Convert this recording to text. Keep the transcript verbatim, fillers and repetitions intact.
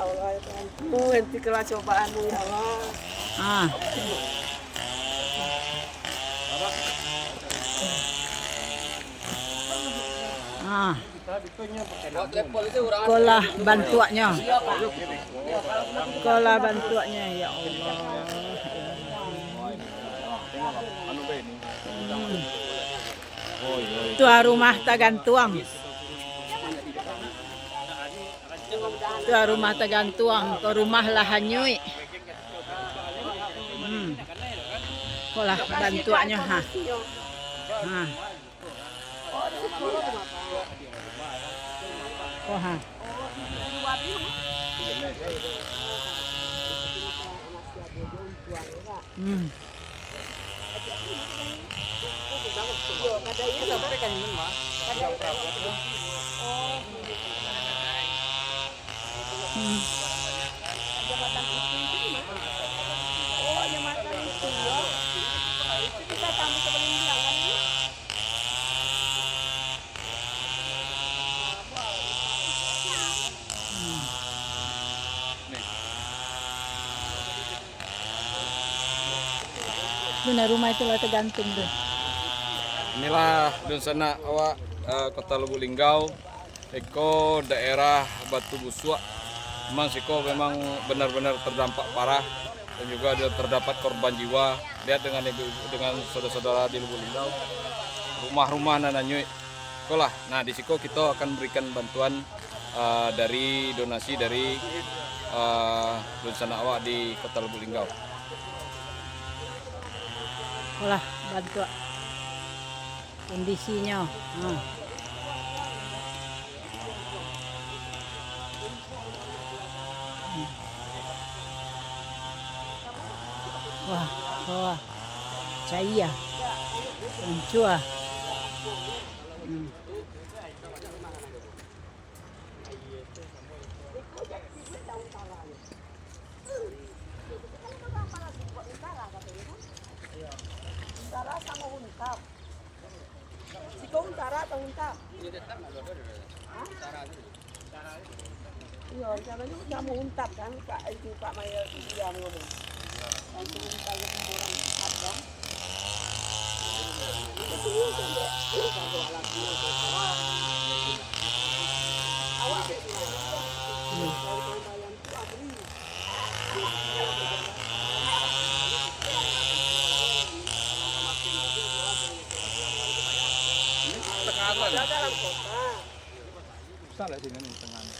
Allah, ya Tuhan. Hentikanlah cobaan ini, ya Allah. Ah. Ah. Kolah bantuaknyo. Kolah bantuaknyo, ya Allah. Hmm. Tuah rumah tagantuang. Tuah rumah tagantuang, ko rumah lah hanyuik. Hmm. Kolah bantuaknyo, ha. Ha. Oh, ha. Hmm. Hmm. Bana rumah itu lah tagantung tu. Inilah dunsanak awak, eh, Kota Lubuk Linggau, iko daerah Batu Busuak. Memang siko memang benar-benar terdampak parah dan juga ada terdapat korban jiwa. Lihat dengan ibu-ibu, dengan saudara-saudara di Lubuk Linggau, rumah-rumah nan hanyut. Ikolah, nah, di siko kito akan berikan bantuan, ah, dari donasi dari, ah, dunsanak awak di Kota Lubuk Linggau. Ikolah bantuan kondisinyo. Ha. Wah, wah. Caia. Ancua. Hmm. Siko untara atau unta? Hah? Iyo, rencananyo samo unta kan, Pak, itu Pak Mayor dia ngomong. Kan itu unta yang orang unta kan. Awak Tengah tu ada. Susah lah sini ni tengah ni.